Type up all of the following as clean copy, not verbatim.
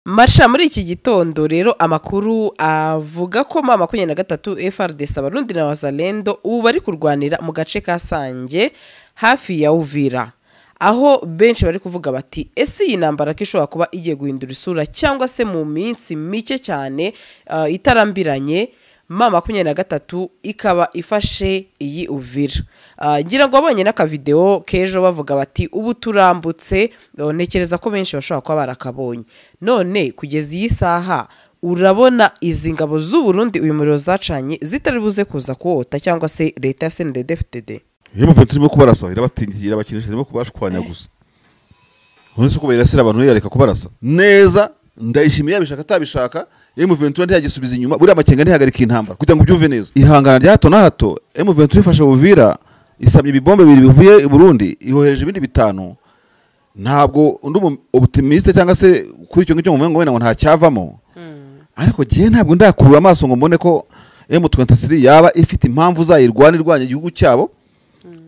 Marsha muri iki gitondo rero amakuru avuga ko ma 23 FARDC Abarundi na Wazalendo ubu bari kurwanira mu gace ka Sange hafi ya Uvira, aho benshi bari kuvuga bati ese iyi ntambara ko ishobora kuba igiye guhindura isura cyangwa se mu minsi mike cyane itarambiranye ma 23 ikaba ifashe iyi Uvira. Ngira ngo abonye n'akavideo kejo bavuga bati ubu turambutse, ntekereza ko benshi bashobora kuba barakabonye. None kugeza iyi saha urabona izi ngabo z'u Burundi uyu muriro zacanye zitari buze kuza kuwota cyangwa se leta ya CNDD-FDD. Iyo mufite turimo kubarasa irabatingira abakinisha irimo kubashwanya gusa. Uretse ko bayirasira abantu yareka kubarasa. Neza ndayishimiye yabishaka atabishaka M23 ntiyagisubiza inyuma, buriya amakenga ntihagarika intambara kugira ngo ubyumve neza. Ihangana rya hato na hato M23 ifasha Uvira isamye ibibombe bibiri bivuye i Burundi ihohereje ibindi bitanu. Ntabwo undi optimiste cyangwa se kuri icyo ngicyo ngo wenda ngo nta cyavamo. Ariko gihe ntabwo ndakurura amaso ngo mbone ko M23 yaba ifite impamvu zayirwana irwanya igihugu cyabo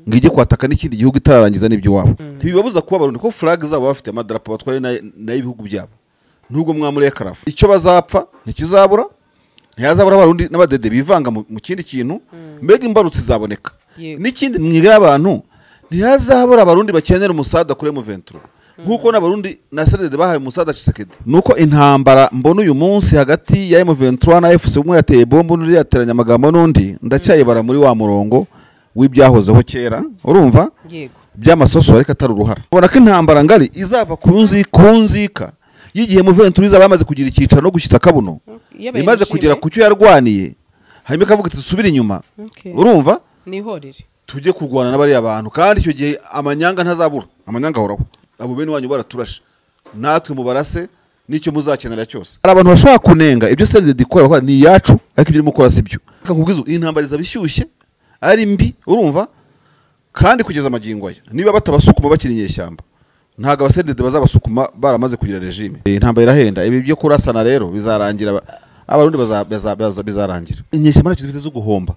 ngo ijye kwataka n'ikindi gihugu itararangiza n'ibyo wabo. Ntibibabuza kuba Abarundi ko flag zabo bafite amadarapo batwaye na ibihugu byabo. Nubwo mwamure karafu icyo bazapfa ntikizabura, ntiyazabura Abarundi n'abadede bivanga mu kindi kintu, mbega imbarutsi zaboneka. N'ikindi mwigira abantu ntiyazabura Abarundi bakenera umusada kuri M23 nkuko n'Abarundi na CNDD bahaye umusada Tshisekedi. Nuko intambara mbona uyu munsi hagati ya M23 na FC umwe yateye bombo n'undi yateranya amagambo n'undi, ndacyayibara muri wa murongo w'ibyahozeho kera, urumva by'amasoso ariko atari uruhara. Ubona ko intambara ngari izava kunzika yigihe M23 izaba yamaze kugira icyicaro no gushyitsa kabuno, imaze kugera ku cyo yarwaniye, hanyuma ikavuga iti dusubire inyuma, urumva nihorere tujye kurwana n'abari abantu. Kandi icyo gihe amanyanga ntazabura, amanyanga ahoraho. Abo bene wanyu baraturashe natwe mubarase n'icyo muzakenera cyose. Hari abantu bashobora kunenga ibyo CNDD ikora ni yacu, ariko ibyo mukora si byo. Reka nkubwize iyi ntambara izaba ishyushye ari mbi, urumva, kandi kugeza amagingo aya niba batabasukuma bakiri inyeshyamba ntago abaCNDD bazabasukuma baramaze kugira regime. Intambara irahenda, ibi byo kurasana rero bizarangira, Abarundi bizarangira. Inyeshyamba ntacyo zifite zo guhomba,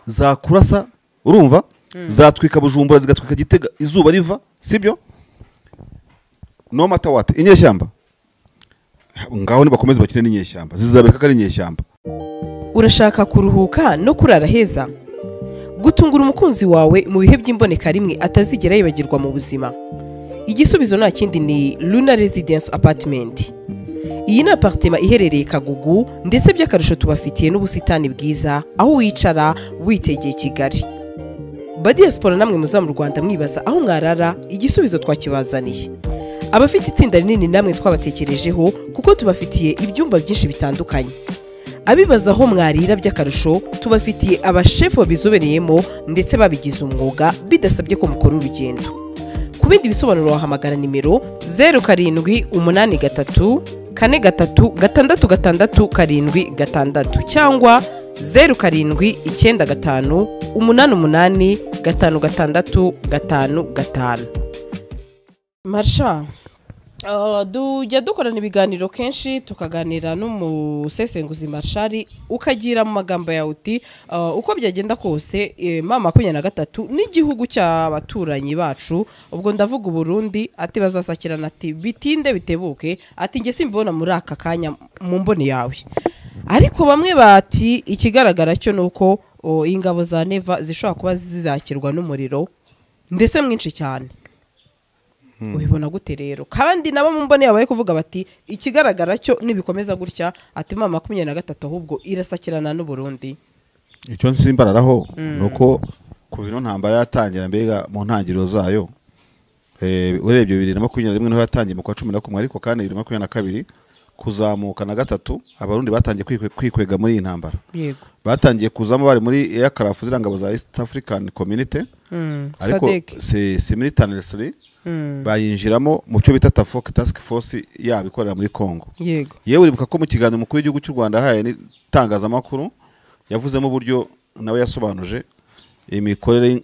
zakurasa urumva, zatwika Bujumbura zigatwika Gitega izuba riva, sibyo? No matter what, inyeshyamba ngaho nibakomeze bakine n'inyeshyamba zizabereka ko ari inyeshyamba. Urashaka kuruhuka no kurara heza, gutungura umukunzi wawe mu bihe by'imboneka rimwe atazigera yibagirwa mu buzima? Igisubizo nta kindi ni Luna Residence Apartment. Iyi ni apartment iherereye Kagugu, ndetse by'akarusho tubafitiye n'ubusitani bwiza aho wicara witegeye Kigali. Ba diaspora namwe muza mu Rwanda mwibaza aho mwarara, igisubizo twakibazaniye. Abafite itsinda rinini namwe twabatekerejeho kuko tubafitiye ibyumba byinshi bitandukanye. Abibaza aho mwarira by'akarusho tubafitiye abashefu babizobereyemo ndetse babigize umwuga bidasabye ko mukora urugendo. Ku bindi bisobanuro wahamagara nimero 0783 43 66 76 cyangwa 0795 88 56 55. Marsha, tujya dukorana ibiganiro kenshi tukaganira n'umusesenguzi Marshari, ukagira mu magambo yawe uti uko byagenda kose ma 23 n'igihugu cy'abaturanyi bacu, ubwo ndavuga Burundi, ati bazasakirana, ati bitinde bitebuke, ati nge simbona muri aka kanya mu mboni yawe. Ariko bamwe bati ikigaragara cyo nuko ingabo za Neva zishobora kuba zizakirwa n'umuriro ndetse mwinshi cyane. Ubibona gute rero? Kandi nabo mu mbone yabaye kuvuga bati ikigaragara cyo nibikomeza gutya ati ma 23 ahubwo irasakirana n'u Burundi. Icyo nsimbararaho nuko kuva ino ntambara yatangira mbega mu ntangiriro zayo, urebye 2021 niho yatangiye mu kwa 11, ariko kandi 2022 kuzamuka na gatatu Abarundi batangiye kwikwega muri iyi ntambara. Yego. Batangiye kuzamo bari muri aircraft zirangabo za East African Community, ariko simultaneously bayinjiramo mu cyo bita TAFOC, Task Force yabo ikorera muri Congo. Yego. Yewe uribuka ko mu kiganiro mukuru w'igihugu cy'u Rwanda yahaye n'itangazamakuru yavuzemo uburyo nawe yasobanuje imikorere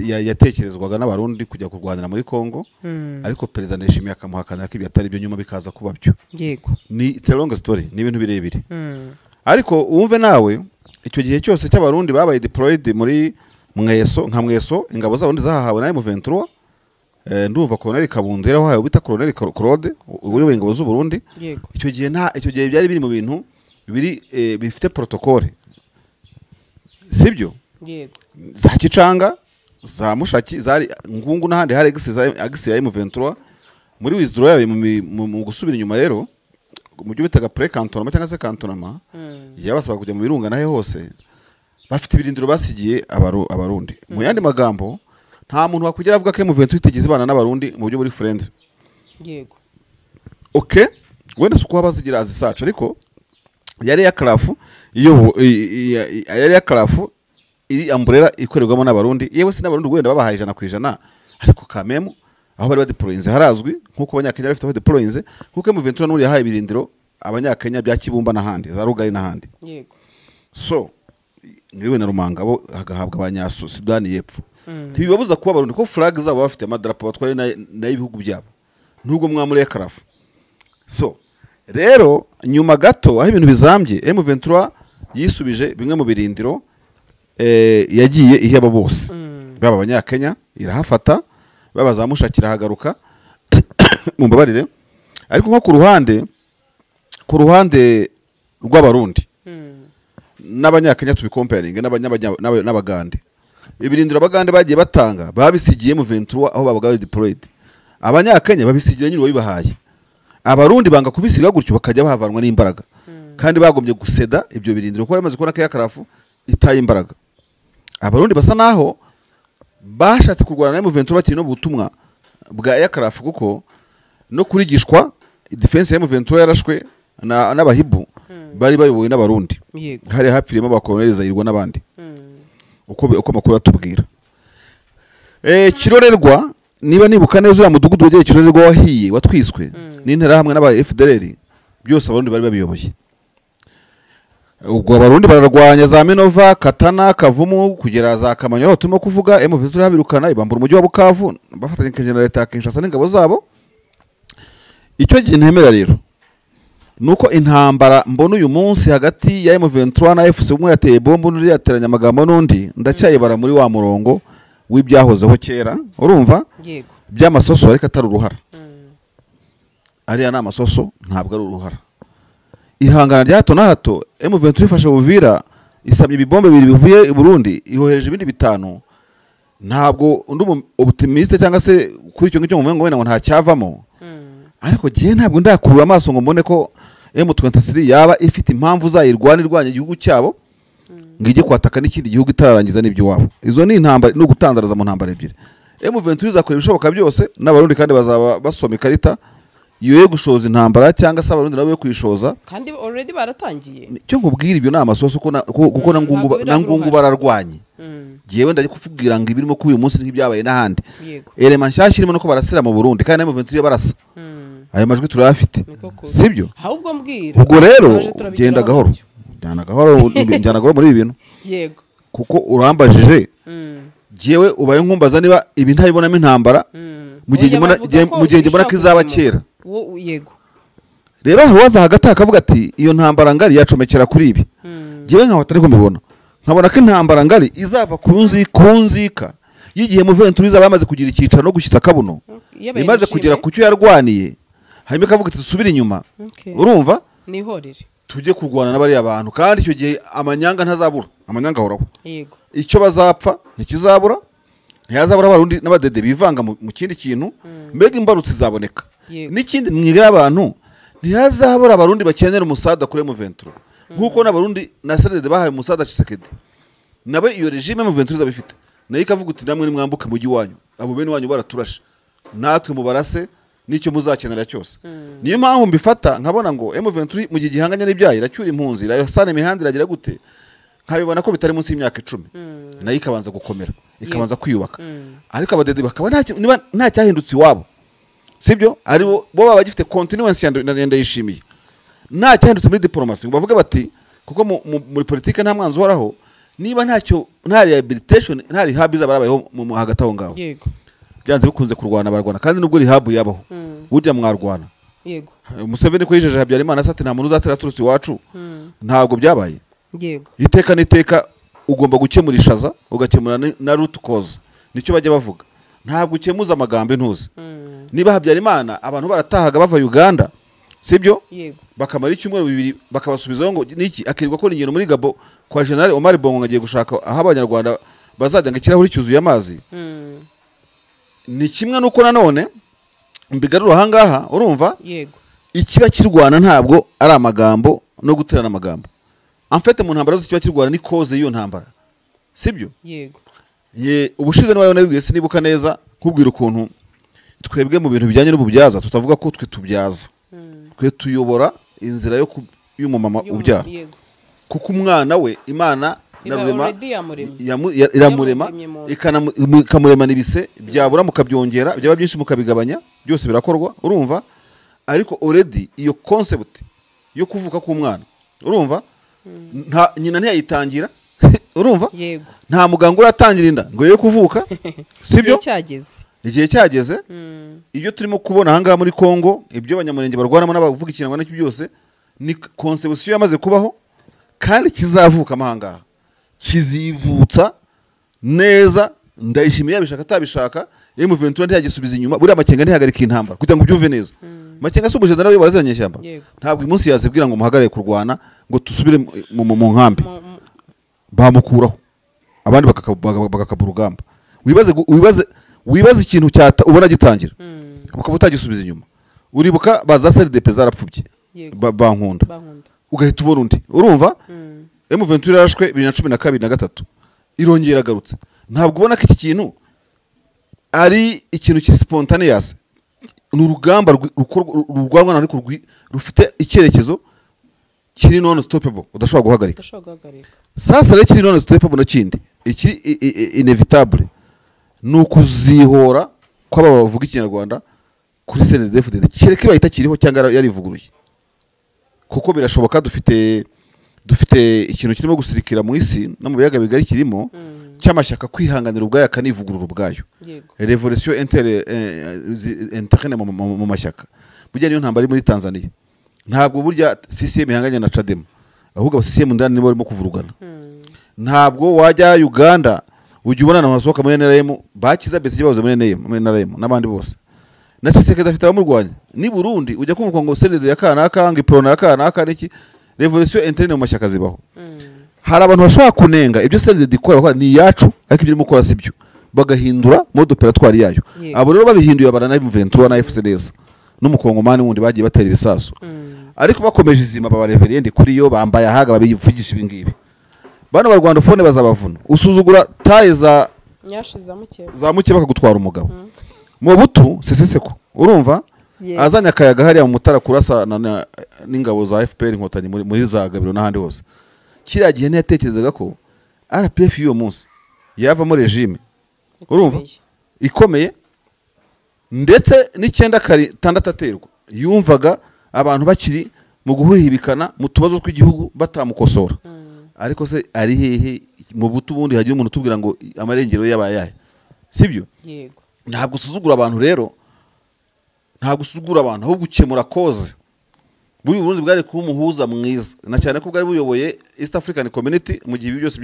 yatekerezwaga n'Abarundi kujya kurwanira muri Congo, ariko Perezida Ndayishimiye akamuhakanira ko ibyo atari byo, nyuma bikaza kuba byo. Yego. Ni it's a long story, ni ibintu birebire. Ariko wumve nawe icyo gihe cyose cy'Abarundi babaye deployed muri Mweso, nka Mweso ingabo z'Abarundi zahahawe na M23 Ndumva Colonel Kabundera wahaye bita Colonel Claude uyoboye ingabo z'u Burundi. Icyo gihe icyo gihe byari biri mu bintu biri bifite protocole, sibyo? Yego. Za Kicanga, za Mushaki, zari Ngungu n'ahandi hari agisi ya M23 muri withdraw yayo mu gusubira inyuma. Rero mu byo bitaga pré-cantonnement cyangwa se cantonnement, yabasaba kujya mu birunga nahe hose bafite ibirindiro basigiye Abarundi. Mu yandi magambo, nta muntu wakugera avuga ko M23 itigeze ibana n'Abarundi mu buryo buri friend. Okay, wenda si uko bazigira azisaca, ariko yari ya karafu iyo yari ya karafu iri umbrella ikorerwamo n'Abarundi. Yewe si n'Abarundi wenda babahaye 100%, ariko kamemu aho bari badeployinze harazwi, nk'uko Abanyakenya bafite aho deployinze, nk'uko M23 n'uri yahaye ibirindiro Abanyakenya bya Kibumba n'ahandi, za Rugari n'ahandi. So niwe na Rumangabo hagahabwa abanyasu Sudani y'Epfo. Ntibibabuza kuba Abarundi ko flag zabo bafite amadarapo batwaye na ibihugu byabo nubwo mwamuri karafu. So rero nyuma gato aho ibintu bizambye, M23 yisubije bimwe mu birindiro yagiye iheba bose, baba Abanyakenya irahafata, baba za Mushakira hagaruka mumbabarire. Ariko nko ku ruhande rw'Abarundi n'Abanyakenya tubicomparinge n'Abagande, ibirindiro Abagande bagiye batanga babisigiye mu 23 aho babaga deployed. Abanyakenya babisigira nyine wabibahaye. Abarundi banga kubisiga gutyo, bakajya bahavanwa n'imbaraga, kandi bagombye guseda ibyo birindiro kuko bamaze kubona ko yakarafu itaye imbaraga. Abarundi basa naho bashatse kurwana na M23 bakiri no butumwa bwa yakarafu, kuko no kurigishwa defense ya M23 yarashwe n'abahibu bari bayobowe n'Abarundi. Hari hapfiriyemo abakoloneli Zahirwa n'abandi, uko makuru atubwira. Kirorerwa, niba nibuka neza, uriya mudugudu wegereye Kirorerwa wahiye watwiswe n'Interahamwe n'aba FDLR, byose Abarundi bari babiyoboye. Ubwo Abarundi bararwanya za Minova, Katana, Kavumu kugera za Kamanyola aho turimo kuvuga. M23 habirukana ibambura umujyi wa Bukavu bafatanyije na leta ya Kinshasa n'ingabo zabo. Icyo gihe ntemera rero nuko intambara mbona uyu munsi hagati ya M23 na FC, umwe yateye bombo n'undi yateranya amagambo n'undi, ndacyayibara muri wa murongo w'ibyahozeho kera, urumva? Yego. By'amasoso ariko atari uruhara. Ariya ni amasoso, ntabwo ari uruhara. Ihangana rya hato na hato, M23 ifashe Uvira, isamye ibibombe bibiri bivuye i Burundi, ihohereje ibindi 5. Ntabwo undi optimiste cyangwa se kuri icyo ngicyo ngo wenda ngo nta cyavamo, ariko gihe ntabwo ndakurura amaso ngo mbone ko M23 yaba ifite impamvu zayirwana irwanya igihugu cyabo ngo ijye kwataka n'ikindi gihugu itararangiza n'ibyo wabo. Izo ni intambara, no gutandaraza mu ntambara ebyiri. M23 izakora ibishoboka byose n'Abarundi, kandi bazaba basoma ikarita iyo gushoza intambara cyangwa se Abarundi nabo yo kuyishoza, kandi already baratangiye. Cyo nkubwira ibyo ni amasoso, kuko na Ngungu na Ngungu bararwanye. Jewe ndaje kukubwira ngo ibirimo kuba uyu munsi nk'ibyabaye n'ahandi. Elema nshyashya irimo nuko barasira mu Burundi, kandi na M23 barasa. Ayo majwi turayafite, sibyo? Ahubwo mbwira. Ubwo rero genda gahoro, njyana gahoro, njyana gahoro muri ibi bintu. Yego. Kuko urambajije, jewe ubaye nkumbaza niba ibi ntabibonamo intambara, mu gihe mbona ko izaba kera. Yego. Rero hari uwaza hagati akavuga ati iyo ntambara ngari yacomekera kuri ibi. Jewe nkaho atari ko mbibona. Nkabona ko intambara ngari izava ku nzika y'igihe M23 izaba yamaze kugira icyicaro no gushyitsa kabuno, imaze kugera ku cyo yarwaniye, hanyuma ikavuga iti dusubire inyuma. Urumva? Nihorere. Tujye kurwana n'abariya bantu, kandi icyo gihe amanyanga ntazabura, amanyanga ahoraho. Yego. Icyo bazapfa ntikizabura, ntihazabura Abarundi n'abadede bivanga mu kindi kintu, mbega imbarutsi izaboneka. N'ikindi mwigera abantu, ntihazabura Abarundi bakenera umusada kuri M23, nkuko n'Abarundi na SNDD bahaye umusada Tshisekedi. Nabe iyo regime M23 izabifite, nayo ikavuga uti namwe nimwambuke mujyi wanyu, abo bene wanyu baraturashe, natwe mubarase nicyo muzakenera cyose. Niyo mpamvu mbifata nkabona ngo M23 mu gihe gihanganye n'ibyaha iracyura impunzi, irasana imihanda, iragira gute, nkabibona ko bitari munsi y'imyaka 10, nayo ikabanza gukomera, ikabanza kwiyubaka. Ariko abadede bakaba niba nta cyahindutse iwabo, sibyo? Ari bo baba bagifite continuance ya Ndayishimiye, nta cyahindutse muri diplomasi ngo bavuge bati, kuko muri politike nta mwanzi uhoraho, niba ntacyo, nta rehabilitation, nta rehab izabarabayeho mu hagati aho ngaho. Yego. Byanze bikunze kurwana barwana, kandi nubwo rehab yabaho burya mwarwana. Yego. Museveni ko yijeje Habyarimana ati nta muntu uzatera aturutse iwacu, ntabwo byabaye. Yego. Iteka n'iteka ugomba gukemura ishaza, ugakemura na root cause, nicyo bajya bavuga. Ntabwo ukemuza amagambo intuzi. Niba Habyarimana abantu baratahaga bava Uganda, sibyo? Bakamara icyumweru bibiri bakabasubizaho ngo niki, akirirwa akora ingendo muri Gabo kwa General Omar Bongo agiye gushaka aho abanyarwanda bazajya ngo ikirahuri cyuzuye amazi. Ni kimwe nuko nanone mbigarura ahangaha, urumva? Yego. Ikiba kirwana ntabwo ari amagambo no guterana amagambo. En fait mu ntambara zose kiba kirwana ni cause y'iyo ntambara, sibyo? Yego. Ye ubushize niba nabibwiye sinibuka neza, nkubwira ukuntu twebwe mu bintu bijyanye n'ububyaza tutavuga ko twe tubyaza. Twe tuyobora inzira yo y'umumama ubyara. Kuko umwana we Imana narurema iramurema ikamurema n'ibise byabura mukabyongera, byaba byinshi mukabigabanya, byose birakorwa, urumva? Ariko already iyo concept yo kuvuka k'umwana, urumva? Nta nyina ntiyayitangira, urumva? Yego. Nta muganga uratangira inda ngo yo kuvuka, sibyo? Igihe cyageze. Ibyo turimo kubona ahangaha muri Kongo, ibyo abanyamurenge barwanamo n'abavuga ikinyarwanda n'ibyo byose ni conception yamaze kubaho, kandi kizavuka ahangaha kizivutsa neza. Ndayishimiye yabishaka atabishaka, M23 ntiyagisubiza inyuma. Buriya Makenga ntihagarika intambara kugira ngo ubyumve neza. Makenga si umujenerali we barazanye ishyamba, ntabwo uyu munsi yazibwira ngo muhagarare kurwana ngo tusubire mu nkambi, bamukuraho abandi bagakaba urugamba. Wibaze ikintu cyata ubona gitangira ukaba utagisubiza inyuma. Uribuka baza CRDP zarapfubye bankunda, ugahita ubona undi, urumva? M23 yarashwe 2012 na 3 irongera agarutse. Ntabwo ubona ko iki kintu ari ikintu ki spontaneous, ni urugamba rurwanwa ariko rufite icyerekezo kiri non stoppable, udashobora guhagarika. Sasa rero kiri non stoppable na kindi iki inevitable ni ukuzihora kw'aba bavuga ikinyarwanda kuri CNDD-FDD, kereka ibaye itakiriho cyangwa yarivuguruye, kuko birashoboka. Dufite ikintu kirimo gusirikira mu isi no mu biyaga bigari kirimo cy'amashyaka kwihanganira ubwayo akanivugurura ubwayo. Revolution interne mu mashyaka. Burya niyo ntambara muri Tanzania, ntabwo burya CCM ihanganye na Chadema, ahubwo CCM ndani nibo barimo kuvurugana. Ntabwo wajya Uganda ujya ubona na masoka muri NRM bakiza bese bahoze muri NRM n'abandi bose, na Tshisekedi afite abamurwanya. Ni Burundi ujya kumva ngo CNDD ya kanaka ngo iprona ya kanaka niki. Revolution interne mu mashyaka zibaho. Hari abantu bashobora kunenga ibyo CNDD ikora ni yacu, ariko ibyo mukora si byo, bagahindura mode operatoire yayo. Abo rero babihinduye abana na M23 na FCDS n'umukongomani wundi bagiye batera ibisasu, ariko bakomeje izima baba reverend kuri yo bambaye ahaga babivugisha ibingibi. Bano barwandofone bazabavuna, usuzugura taye za nyashi za muke bakagutwara umugabo. Mobutu seseseko, urumva? Azanye akayaga hariya mu Mutara kurasa n'ingabo za FPR inkotanyi muri za Gabiro n'ahandi hose. Kiriya gihe ntiyatekerezaga ko RPF y'uwo munsi yavamo regime, urumva, ikomeye, ndetse n'96 aterwa. Yumvaga abantu bakiri mu guhuhibikana mu tubazo tw'igihugu batamukosora. Ariko se ari hehe mu butu bundi hagira umuntu utubwira ngo amarengero yabaye yahe, sibyo? Yego. Ntabwo usuzugura abantu rero, ntabwo usuzugura abantu, ahubwo ukemura cause. Buri Burundi bwari kuba umuhuza mwiza, na cyane ko bwari buyoboye East African Community mu gihe byose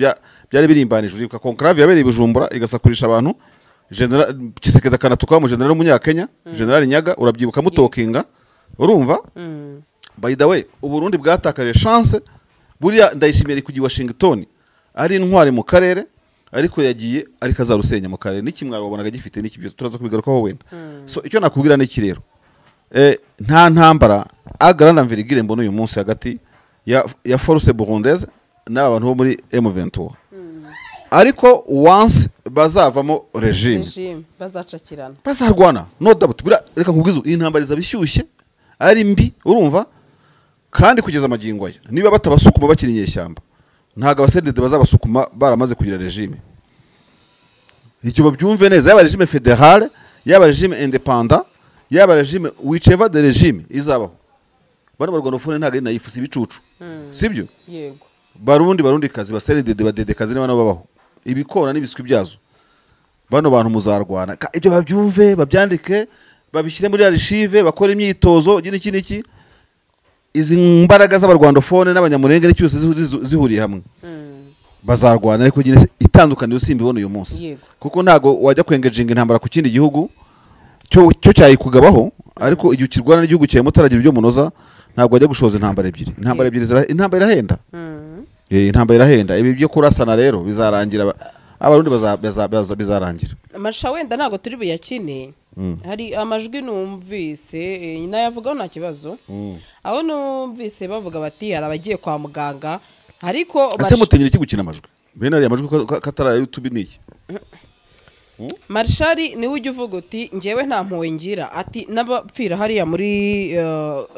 byari birimbanije. Uribuka conclave yabereye Bujumbura igasakurisha abantu, General Tshisekedi akanatuka mu general w'umunyakenya, General Nyaga, urabyibuka mutokinga, urumva? By the way, Uburundi bwatakaje chance. Buriya Ndayishimiye kujya Washington ari intwari mu karere, ariko yagiye ariko azarusenya mu karere n'ikimwaro wabonaga gifite n'iki byose turaza kubigarukaho wenda. So icyo nakubwira ni iki rero, nta ntambara agarana mvirigire mbona uyu munsi hagati ya force burundaise n'aba bantu bo muri M23, ariko once bazavamo regime bazacakirana, bazarwana, no doubt. Buriya reka nkubwize, iyi ntambara izabishyushye ari mbi, urumva? Kandi kugeza amagingo aya niba batabasukuma bakiri inyeshyamba, ntabwo abasedede bazabasukuma baramaze kugira regime. Icyo babyumve neza, yaba regime fédérale, yaba regime indépendant, yaba regime whichever the regime izabaho, bano barwanofone ntabwo ari nayifusa ibicucu, sibyo? Yego. Barundi kazi basedede badede kazi n'abana babaho ibikora n'ibiswi byazo, bano bantu muzarwana. Ibyo babyumve, babyandike, babishyire muri archive, bakore imyitozo n'iki n'iki. Izi mbaraga z'abarwandofone n'abanyamurenge n'icyose zihuriye hamwe. Bazarwana ariko nyine itandukaniro simbibona uyu munsi, kuko ntago wajya kwengejenga intambara ku kindi gihugu cyo cyayikugabaho, ariko igihe ukirwana n'igihugu cyawe mutaragira ibyo munoza ntabwo wajya gushoza intambara ebyiri. Intambara ebyiri, intambara irahenda. Intambara irahenda. Ibi byo kurasana rero bizarangira, abarundi bizarangira. Amasha wenda ntago turi buyakine. Hari amajwi numvise nayavugaho nta kibazo. Aho numvise bavuga bati hari abagiye kwa muganga, ariko ese mutinyira iki gukina amajwi? Bene ari amajwi katara YouTube niki? Marshali niwe ujya uvuga uti njyewe nta mpuhwe ngira, ati n'abapfira hariya muri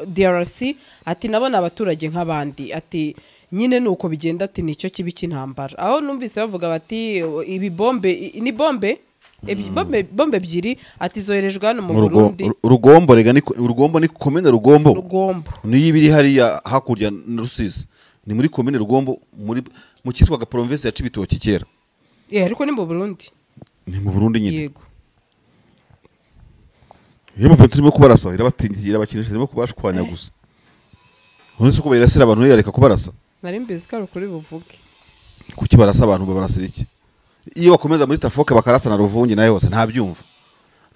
DRC, ati nabo ni abaturage nk'abandi, ati nyine nuko bigenda, ati nicyo kibi cy'intambara. Aho numvise bavuga bati ibi bombe ni bombe bombe ebyiri ati zoherejwe hano mu Burundi. Rugombo rega ni Rugombo, ni komine Rugombo. Rugombo niyo ibiri hariya hakurya na Rusizi, ni muri komine Rugombo, muri mu cyitwaga province ya Cibitoke kera. Ariko ni mu Burundi. Ni mu Burundi nyine. Yego. Iyo muvuye turimo kubarasa irabatingira, irabakinisha, irimo kubashwanya gusa. Uretse ko bayirasira abantu yareka kubarasa. Nari mbizi ko kuri buvuge. Kuki barasa abantu babarasira iki? Iyo bakomeza muri Tafoke bakarasa na Ruvungi nayo hose ntabyumva.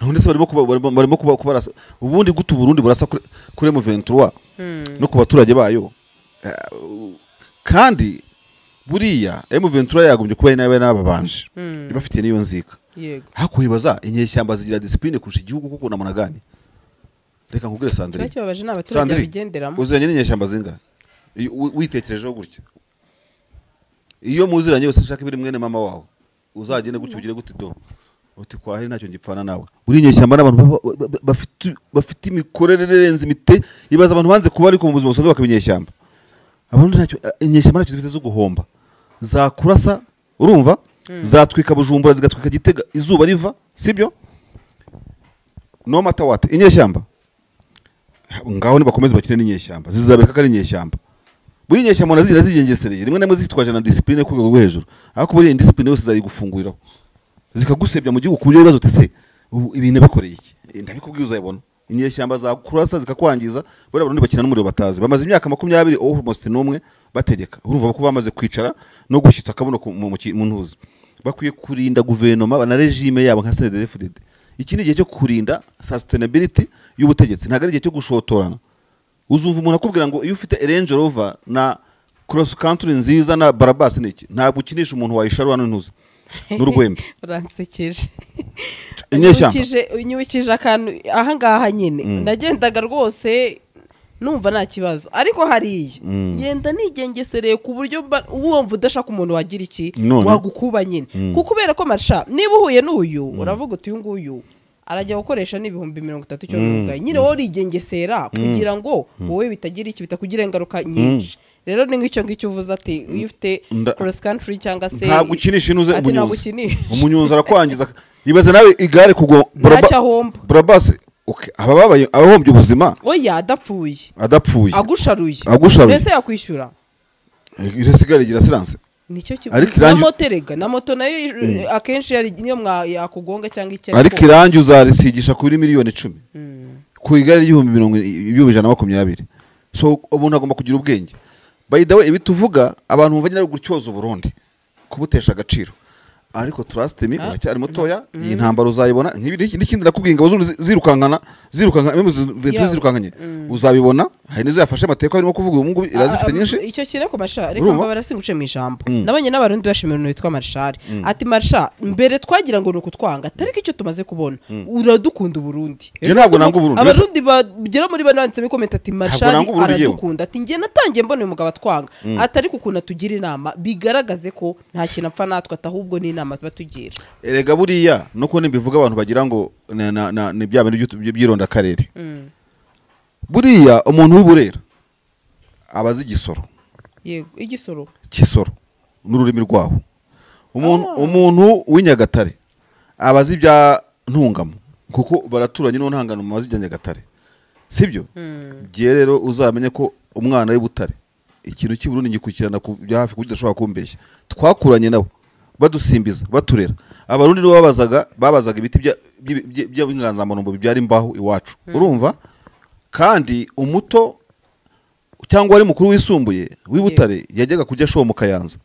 None se barimo kubarasa. Ubundi gutu Burundi burasa kuri M23 no ku baturage bayo. Kandi buriya M23 yagombye kuba nawe nababanje. Ibafitiye niyo nzika. Yego. Hakwibaza inyeshyamba zigira discipline kurusha igihugu kuko namuna gani? Reka nkubwire Sandrine. Icyo babaje n'abaturage bigenderamo. Uziranye n'inyeshyamba zinga. Witekerejeho gutya. Iyo muziranye yose ushaka ibiri mwene mama wawe, uzagende gutya ugire gute do. Uti kwaheri ntacyo ngipfana nawe. Buri inyeshyamba n'abantu bafite imikorere irenze imite, ibaza abantu banze kuba ariko mu buzima busanzwe bakabinyeshyamba. Abantu ntacyo inyeshyamba ntacyo zifite zo guhomba. Zakurasa urumva? Zatwika Bujumbura zigatwika Gitega izuba riva, sibyo? No matter what, inyeshyamba ngaho nibakomeze bakine n'inyeshyamba zizabereka ko ari inyeshyamba. Buri inyeshyamba nazira zigengesereye rimwe namwe zitwaje na discipline ku rwego rwo hejuru, ariko buri discipline yose zayigufunguriraho zikagusebya mu gihugu ku buryo ibibazo utese ibintu bikoreye iki ndabikubwiye uzayibona. Inyeshyamba zakurasa zikakwangiza. Bari abarundi bakina n'umuriro batazi, bamaze imyaka 20 almost n'umwe bategeka. Urumva ko bamaze kwicara no gushyitsa akabuno mu ntuzi. Bakwiye kurinda guverinoma na regime yabo nka CNDD-FDD. Iki ni igihe cyo kurinda sustainability y'ubutegetsi, ntabwo ari igihe cyo gushotorana. Uzumva umuntu akubwira ngo iyo ufite Range Rover na cross country nziza na Barabas niki, ntabwo ukinisha umuntu wayisharura n'intuzi n'urwembe. Uransekeje. Unyibukije akantu aha ngaha nyine nagendaga rwose numva nta kibazo, ariko hariya ngenda nigengesereye ku buryo wumva udashaka umuntu wagira iki wagukuba nyine, kuko kubera ko marsha niba uhuye n'uyu uravuga uti uyu nguyu arajya gukoresha n'ibihumbi 30 cyo n'ugaye nyine wowe urigengesera kugira ngo wowe bitagira iki bitakugira ingaruka nyinshi. Rero ni ngicyo ngicyo uvuze ati iyo ufite cross country cyangwa se ntabwo ukinisha inuze umunyonzi, umunyonzi arakwangiza. Ibaze nawe igare kugwa Brabas. Okay, ababaye abahombye ubuzima. Oya adapfuye. Agusharuye. Mbese yakwishyura. Irasigara igira silence. Nicyo kibazo. Na moto rega, na moto nayo akenshi yari niyo yakugonga cyangwa icyo. Ariko irangi uzarisigisha kuri miliyoni 10. Ku igare ry'ibihumbi 120. So umuntu agomba kugira ubwenge. By the way, ibi tuvuga abantu bumva nyine gutyoza Burundi kubutesha agaciro. Ariko trust me uracyari mutoya, iyi ntambaro uzayibona. Nk'ibi n'ikindi nakubwiye ingabo zirukankana zirukankanye uzabibona. Hari nizo yafashe amateka arimo kuvuga uyu ngubu irazifite nyinshi. Icyo kire ko masha reka ngo barasinguce mu ijambo. Nabanye n'abarundi bashimira umuntu witwa Marshal. Ati Marshal mbere twagira ngo nukutwanga, ariko icyo tumaze kubona uradukunda Burundi. Ntabwo nanga Burundi. Abarundi bagera muri bane banditse comment ati Marshal aradukunda, ati ngiye natangiye mbona uyu mugabo atwanga, atari kukuna tugira inama bigaragaze ko nta kintu apfa natwe atahubwo ni inama batugira. Erega buriya nuko nimbivuga abantu bagira ngo ni bya bintu by'ironda karere. Buriya umuntu w'uburera abazi igisoro. Yego, igisoro. Kisoro n'ururimi rwaho. Umuntu w'Inyagatare abazi bya ntungamo kuko baraturanye no ntangano mu mazi bya Nyagatare. Sibyo? Giye rero uzamenye ko umwana w'Ibutare ikintu cy'Uburundi ngikurikirana ku bya hafi kuko udashobora kumbeshya. Twakuranye nabo badusimbiza baturera. Abarundi nibo babazaga ibiti by'inganzamarumbo bibyara imbaho iwacu. Urumva? Kandi umuto cyangwa wari mukuru wisumbuye w'Ibutare yajyaga kujya show mu Kayanza.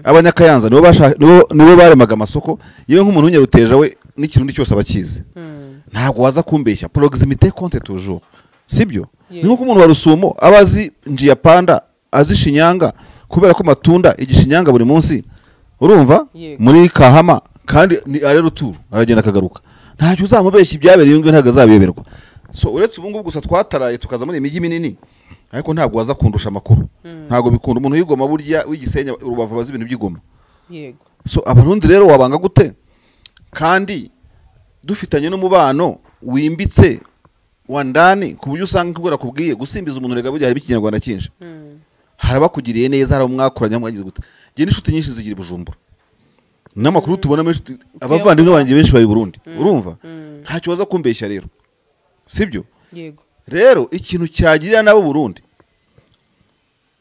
Abanyakayanza nibo baremaga amasoko. Yewe nk'umuntu w'Inyaruteja we n'ikirundi cyose abakizi. Ntabwo waza kumbeshya, proximité compte toujours, sibyo? Ni nko umuntu wa Rusumo abazi Njiya Panda, azi Shinyanga, kubera ko matunda igishinyanga buri munsi, urumva muri Kahama, kandi ni arero tour aragenda akagaruka, ntacyo uzamubeshya ibyabereye ngo ntago azabiyoberwa. So uretse ubu ngubu gusa twataraye tukaza muri imijyi minini, ariko ntabwo waza kundusha amakuru, ntabwo bikunda. Umuntu w'Igoma burya w'igisenya Rubavu bazi ibintu by'Igoma. Yego. So abarundi rero wabanga gute kandi dufitanye n'umubano wimbitse wa ndani, ku buryo usanga kubera kubwiye gusimbiza umuntu rega burya hari ikinyarwanda cyinshi. Harabakugiriye neza, hari umwakoranya mwagize gute. Nge n'inshuti nyinshi zigira Bujumbura, n'amakuru tubona menshi, abavandimwe banjye benshi bari Burundi, urumva ntacyo baza kumbeshya rero, sibyo? Yego. Rero ikintu cyagirira nabo Burundi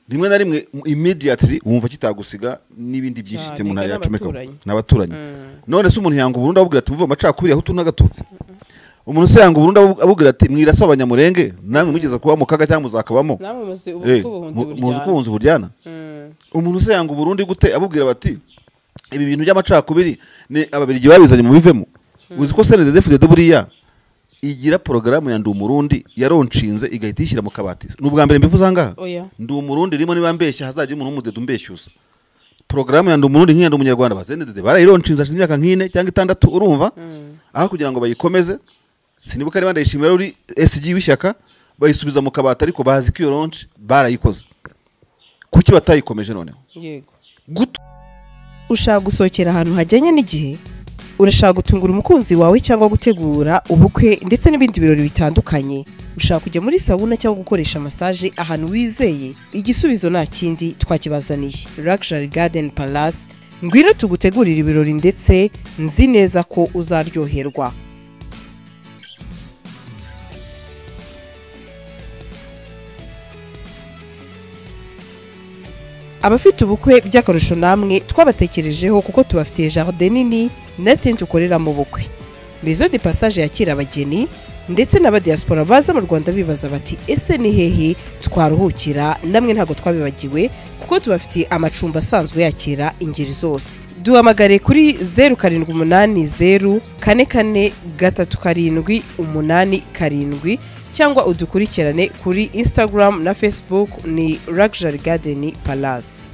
rimwe na rimwe immediately wumva kitagusiga n'ibindi byinshi umuntu yacomeka n'abaturanyi. None se umuntu yanga Burundi abubwira ati muve amacakubiri aho tunagaturutse? Umuntu se yanga Burundi abubwira ati mwirasa abanyamurenge namwe mugeze kuba mu kaga cyangwa muzakabamo, namwe muzi ubukunzi buryana. Umuntu se yanga Burundi gute abubwira bati ibi bintu by'amacakubiri ni ababirigi babizanye mu bivemo? Uzi ko CNDD-FDD buriya igira porogaramu ya Ndi Umurundi yaronshinze igahita ishyira mu kabati. Ni ubwa mbere mbivuze ahangaha. Ndi Umurundi rimwe niba mbeshya hazagira umuntu w'umudedo umbeshyuza. Porogaramu ya Ndi Umurundi nk'iya Ndi Umunyarwanda ba CNDD barayironshinze hashize imyaka nk'ine cyangwa 6, urumva? Aho kugira ngo bayikomeze, sinibuka niba Ndayishimiye uri SG w'ishyaka, bayisubiza mu kabati, ariko bazi ko iyo launch barayikoze. Kuki batayikomeje noneho? Yego. Ushaka gusohokera ahantu hajyanye n'igihe? Urashaka gutungura umukunzi wawe cyangwa gutegura ubukwe ndetse n'ibindi birori bitandukanye? Ushaka kujya muri sauna cyangwa gukoresha massage ahantu wizeye? Igisubizo nta kindi, twakibazaniye Luxury Garden Palace. Ngwino tugutegurira ibirori ndetse nzi neza ko uzaryoherwa. Abafite ubukwe by'akarusho namwe twabatekerejeho kuko tubafitiye jardin nini na tente ukorera mu bukwe. Maison de passage yakira abageni ndetse n'abadiaspora baza mu Rwanda bibaza bati ese ni hehe twaruhukira? Namwe ntago twabibagiwe kuko tubafitiye amacumbi asanzwe yakira ingeri zose. Duhamagare kuri 0780 44 37 87 cyangwa udukurikirane kuri Instagram na Facebook ni Luxury Garden Palace.